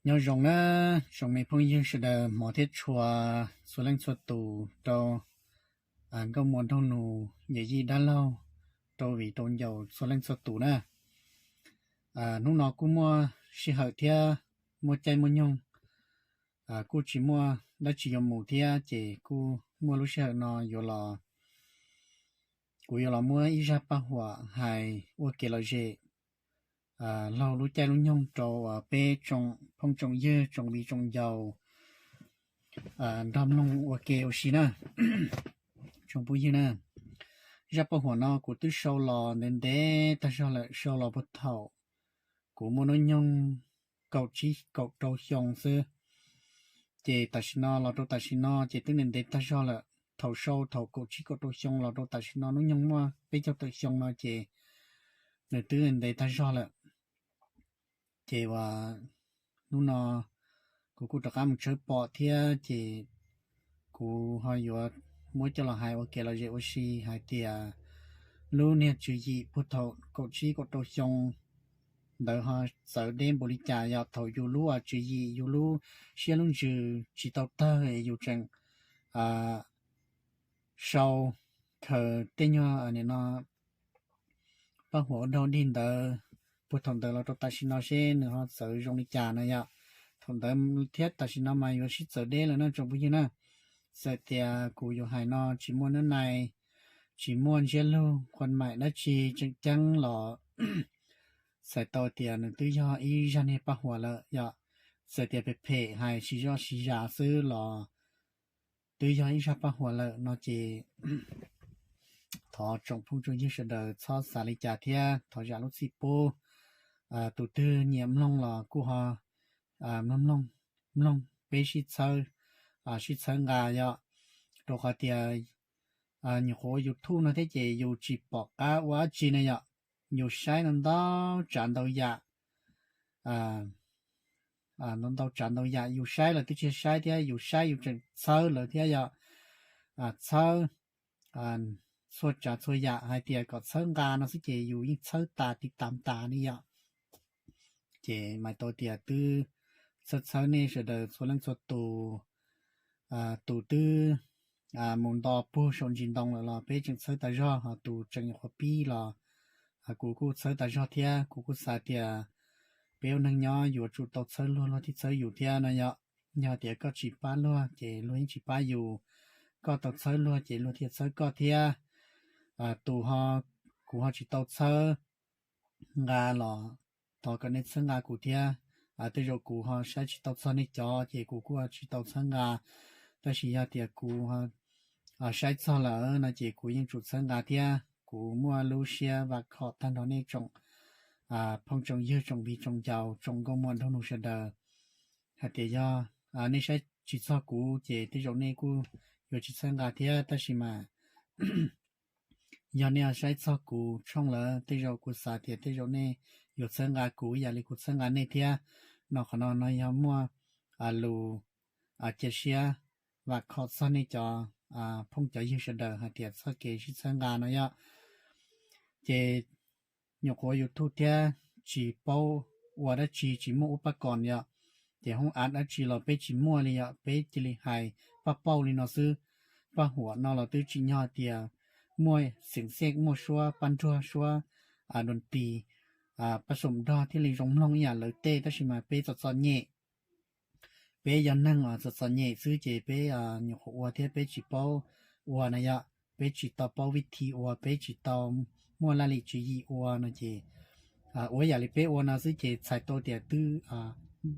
Nyob zoo na, tsoom me phooj ywg sawv daws hmov thiab tshua, txhua leej txhua tus rau nkauj muam nraug nus, yawm yij dab laug, rau viv rau ncaus txhua leej txhua tus na. Hnub no kuj muaj sij hawm thiab muaj caij muaj nyoog, kuj tsis muaj dab tsi yuav mus thiab ces kuj muaj lub sij hawm no yuav los, kuv yuav los muab ib zaj paj huam hais ua kev lom zem laug lub caij lub nyoog rau peb tsoom phooj tsoom ywg tsoom viv tsoom ncaus nrog mloog ua ke ua si na. Tsoom phooj ywg na, zaj paj huam no kuv twb sau los ntev ntev tag zog lawm, sau los puag thaum kuv muaj hnub nyoog kaum tsib kaum rau xyoo xwb. Ces tam sim no los rau tam sim no ces twb ntev ntev tag zog lawm. Thaum sau thaum kaum tsib kaum rau xyoo los rau tam sim no hnub nyoog muaj peb caug tawm xyoo no ces nws twb ntev tag zog lawm. Ces uas hnub no kuv kuj rov qab mus tshawb pom thiab ces kuv ho yuav muab coj los hais ua kev lom zem ua si hais tias lub niag tswv yim puag thaum kaum tsib kaum rau xyoo ntawd ho txawv deb npaum li cas, yog thaum yus lub tswv yim yus lub siab lub ntsws tsis tau tawg es yus tseem sau khaws tej nyuag nim no paj huam ua dog dig ntawd puag thaum ntawd los rau tam sim no seb nws ho txawv zoo li cas na yom. Thaum ntawd thiab tam sim no mas yuav sib txawv deb lawm no tsoom phooj ywg na. Txawm tias kuv yuav hais no tsis muaj nab nai, tsis muaj ntsiab lug qhuam maim dab tsi tseem ceeb los txhais tau tias nws twb yog ib zaj niag paj huam lawm yom. Txawm tias phem phem hais sib zoj sib zas xwb los twb yog ib zaj paj huam lawm no ces thov tsoom phooj tsoom ywg sawv daws txhob xav li cas thiab thov zam lub txim pub. Tus twg nyiam mloog los kuj ho mloog mloog, peb sib txhawb, sib txhawb nqa yom. Rau qhov tias nyuam qhuav ua YouTube no thiab ces yus tsis pom qab ua dab tsi na yom. Yus saib ntau ntau tsav ntau yam, ntau ntau tsav ntau yam yus saib lawv twb tsis saib thiab yus saib yus tseem txhawb lawv thiab yom. Txhawb txhua tsav txhua yam hais tias kom txhawb nqa no xwb ces yus yeej txhawb tas tiv tas tas li yom. Ces mas tau tias twb txhawb txhawb nej sawv daws txhua leej txhua tus. Tus twb mus nto puag saum ntsis ntoo lawm los peb tseem txhawb tas zog, ho tus tseem nyuam qhuav pib los kuv kuj txhawb tas zog thiab. Kuv kuj xav tias peb ua neeg nyob yuav tsum tau txhawb luag, luag thiaj txhawb yus thiab no yom. Yog tias koj tsis pab luag ces luag yeej tsis pab yus. Koj tau txhawb luag ces luag thiaj txhawb koj thiab. Tus ho, kuv ho tsis tau txhawb nqa los thov kom nej txhawb nqa kuv thiab. Tej zaum kuv ho saib tsis tau txog nej cov ces kuv kuj tsis tau txhawb nqa, tab sis yog tias kuv saib txog lawm no ces kuv yeej tsum txhawb nqa thiab. Kuv muaj lub siab vam khom tag nrho nej tsoom phooj tsoom ywg tsoom viv tsoom ncaus tsoom nkauj muam nraug nus sawv daws hais tias yog nej saib tsis txog kuv ces tej zaum nej kuj yuav tsis txhawb nqa thiab, tab sis mas yog nej saib txog kuv tshooj lawm tej zaum kuv xav tias tej zaum nej yuav txhawb nqa kuv ib yam li kuv txhawb nqa nej thiab. No qhov no no yog muaj lus cia siab vam khom txog nej cov phooj cov ywg sawv daws hais tias txoj kev sib txhawb nqa no yom. Ces nyuam qhuav YouTube thiab tsis paub ua dab tsi, tsis muaj ub pab kom yom, ces hoob av dab tsi los peb tsis muaj li yom, peb cia li hais paj pauj li no xwb. Paj huam no los twb tsim nyog tias muaj xeem xej, muaj suab paj nruag, suab dua tis, paj xom dog thiaj li zoo mloog ib yam lawv tej, tab sis mas peb txom txom nyem, peb yog neeg txom txom nyem xwb ces peb nyuam qhuav ua thiab peb tsis paub ua na yom, peb tsis tau paub vib thi ua, peb tsis tau muaj laj lim tswv yim ua no ces ua yam li peb ua no xwb ces txhais tau tias twb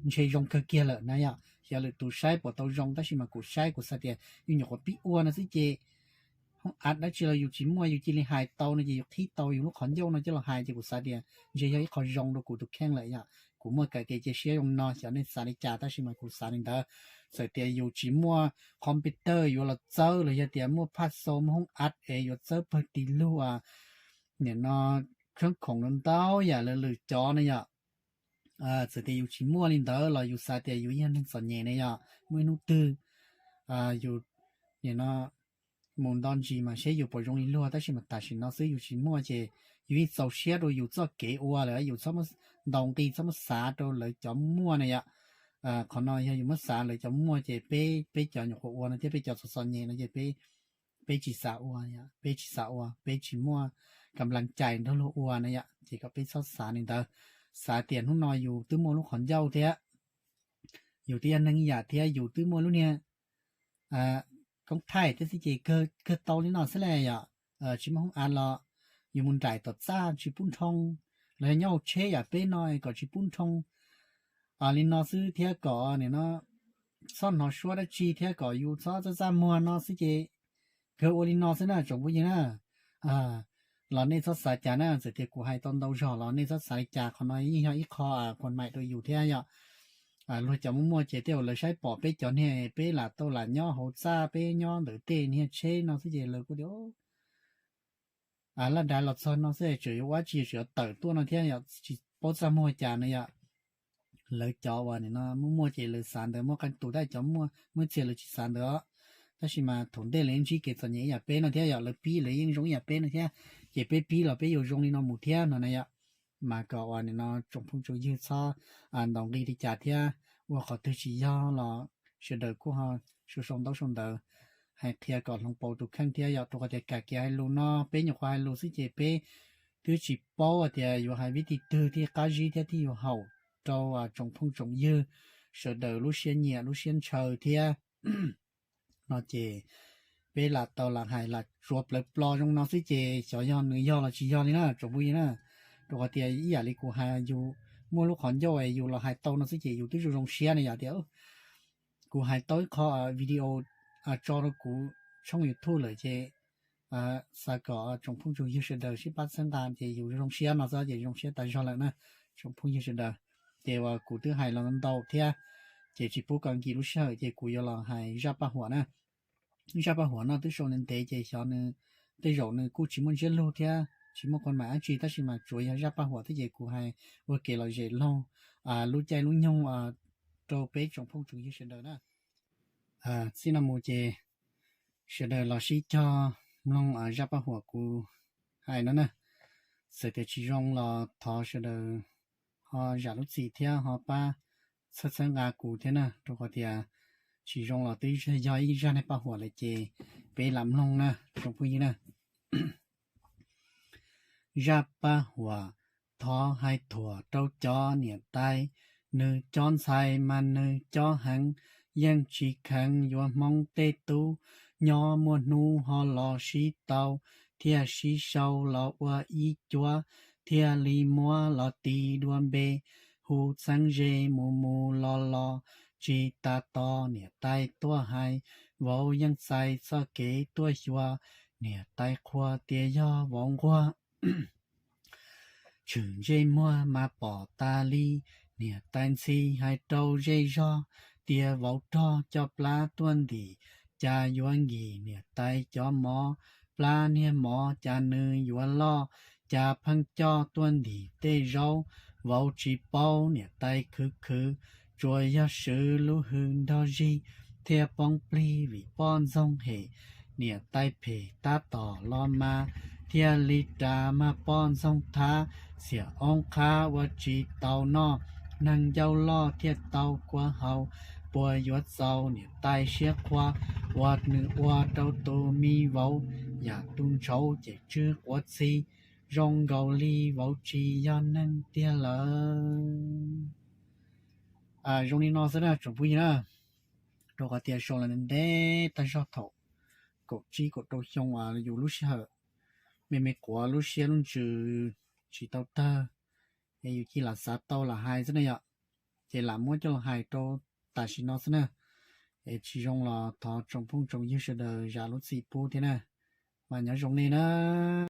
ntshe zoo kawg kiag lawm na yom. Xyov lwm tus saib puas tau zoo, tab sis mas kuv saib kuv xav tias yus nyuam qhuav pib ua no xwb ces hoob av dab tsi los yus tsis muaj, yus cia li hais tau no ces yus qhib tau yus lub qhov ncauj no coj los hais ces kuv xav tias ntshe yog ib qho zoo rau kuv tus kheej lawm yom. Kuv muaj kav kev cia siab zoo no, xyov nej xav li cas tab sis mas kuv xav li ntawd. Txawm tias yus tsis muaj computer yuav los txawb los yog tias muaj phaj xau muaj hoob av es yuav txawb pawg tis lug nim no khab khoom ntau yam lwm lwm cov ne yom, txawm tias yus tsis muaj li ntawd los yus xav tias yus yog neeg txom nyem ne yom, muaj ib hnub twg yus nim no mus nto ntsis mas seb yus puas zoo li luag, tab sis mas tam sim no xwb yus tsis muaj ces yus yeej txaus siab rau yus txoj kev ua lawm, yus txhob muab ntaus nqi, txhob muab xav rau lawv cov muaj ne yom. Qhov no yog yus muab xav lawv cov muaj ces peb, peb cov nyuam qhuav ua no thiab peb cov txom txom nyem no ces peb, peb tsis xav ua, peb tsis xav ua, peb tsis muaj kam las cais nrog luag ua na yom. Ces kom peb txhob xav li ntawd, xav tias hnub no yus twb muaj lub qhov ncauj thiab, yus twb yog neeg ib yam thiab, yus twb muaj lub niag koob thaij thiab xwb ces kawg tau li no xwb li yom. Tsis muaj hoob av los yus mus nraim tom txaj tsis pub nrhoo, los yog nyob hauv tsheb yam peb no kom tsis pub nrhoo li no xwb thiab kom nim no txhob hnov suab dab tsi thiab kom yus txhob txaj txaj muag no xwb ces kawg ua li no xwb na tsoom phooj ywg na. Los nej txhob xav cas na, txawm tias kuv hais tau ntau zog los nej txhob xav li cas, qhov no yeej yog ib qho khuam maim rau yus thiab yom. Luag cov muaj muaj ces tej zaum lawv saib pom peb cov niag peb lam tau lam nyob hauv txaj, peb nyob ntawm tej niag tsheb no xwb ces lawv kuj tias laj dav los txog no xwb tseem yuav ua tsi, tseem yuav tawm tuaj no thiab yom, tsis paub txaj muag cas na yom. Lawv cov uas nim no muaj muaj ces lawv xav ntawd, muaj qee tus tab cov muaj muaj txiag lawv tsis xav ntawd os. Tab sis mas thaum ntej lawv yeej ntsib kev txom nyem ib yam peb no thiab yom, lawv pib lawv yeej zoo ib yam peb no thiab, ces peb pib los peb yuav zoo li no mus thiab no na yom. Mas kom uas nim no tsoom phooj tsoom ywg txhob ntaus nqi li cas thiab, ua qhov twg tsis yog los sawv daws kuj ho sau sau ntaub sau ntawv hais qhia kom hloov pauv tus kheej thiab yom, rau qhov tias kam kev hais lus no peb nyuam qhuav hais lus xwb ces peb twb tsis paub tias yuav hais vib ti twg thiaj qab zib thiab thiaj yuav haum rau tsoom phooj tsoom ywg sawv daws lub siab nyiam lub siab ntshaw thiab no ces peb lam tau lam hais lam tsuav plawv plo zoo no xwb ces xyov yog nws yog los tsis yog li na tsoom phooj ywg na. Rau qhov tias ib yam li kuv hais, yus muaj lub qhov ncauj es yus los hais tau no xwb ces yus twb zoo zoo siab na yom. Tias kuv hais tau ib qho video tso rau kuv tshooj YouTube lawm ces xav kom tsoom phooj tsoom ywg sawv daws sib pab txhawb nqa ces yus zoo siab no xwb ces zoo siab tas zog lawm na tsoom phooj ywg sawv daws. Ces uas kuv twb hais los ntau thiab ces tsis pub kom nkim lub sij hawm ces kuv yuav los hais zaj paj huam na. Zaj paj huam no twb sau ntev ntev ces xyov nws tej zaum nws kuj tsis muaj ntsiab lug thiab tsis muaj khuam maim dab tsi tab sis mas tsuav yog zaj paj huam thiab ces kuv hais ua kev lom zem laug lub caij lub nyoog rau peb tsoom phooj tsoom ywg sawv daws na. Txij no mus ces sawv daws los sib cog mloog zaj paj huam kuv hais no na. Txawm tias tsis zoo los thov sawv daws ho zam lub txim thiab ho pab txhawb txhawb nqa kuv thiab na, rau qhov tias tsis zoo los twb yog ib zaj neeg paj huam lawm ces peb lam mloog na tsoom phooj ywg na. Zaj paj huam. Thov hais thuam rau cov niam tais, nws cov ntxhais mas nws cov heev, yeej tsis kheev yuav Hmoob tej tub, nyob muaj hnub ho los sib tau, thiaj sib sau los ua ib cuab, thiaj li muab los tis dua npe, hu txheeb ze mus mus los los, tsis tas tos niam tais tuaj hais, vauv yeej txais txoj kev tuaj xyuas, niam tais qhuas tias yog vauv nquag. Tshwm ntsej muag mas pom tas li, niam tais ntxhi hais rau zej zog, tias vauv rog coj plab tuaj ntim, cas yuav nkim niam tais cov mov, plab niag mov cas nws yuav loj, cas pheej coj tuaj ntim tej zaub, vauv tsis paub niam tais khwv khwv, tsuas yog swv lub hws nrog zig, thiaj poob plig vim poj ntxoog hem, niam tais phem tab tom los mas, thiaj li ras mag poj ntxoog thab, xiam oob qhab ua tsis tau noj, neeg ncauj loj thiaj tau kua haus, puas yuav txaus niam tais siab qhua, uas nws ua rau tus me vauv, yam tus ntshauv ces tsw quav txhi, zoo nkaus li vauv tsis yog neeg tiag lawm. Zoo li no xwb na tsoom phooj ywg na, rau qhov tias sau los ntev tag zog thaum kaum tsib kaum rau xyoo yus lub sij hawm me me quav lub siab lub ntsws tsis tau tawg, es yus cia lam xav tau lam hais xwb na yom, ces lam muab coj los hais rau tam sim no xwb na. Es tsis zoo los thov tsoom phooj tsoom ywg sawv daws zam lub txim pub thiab na, mas nyob zoo nej na.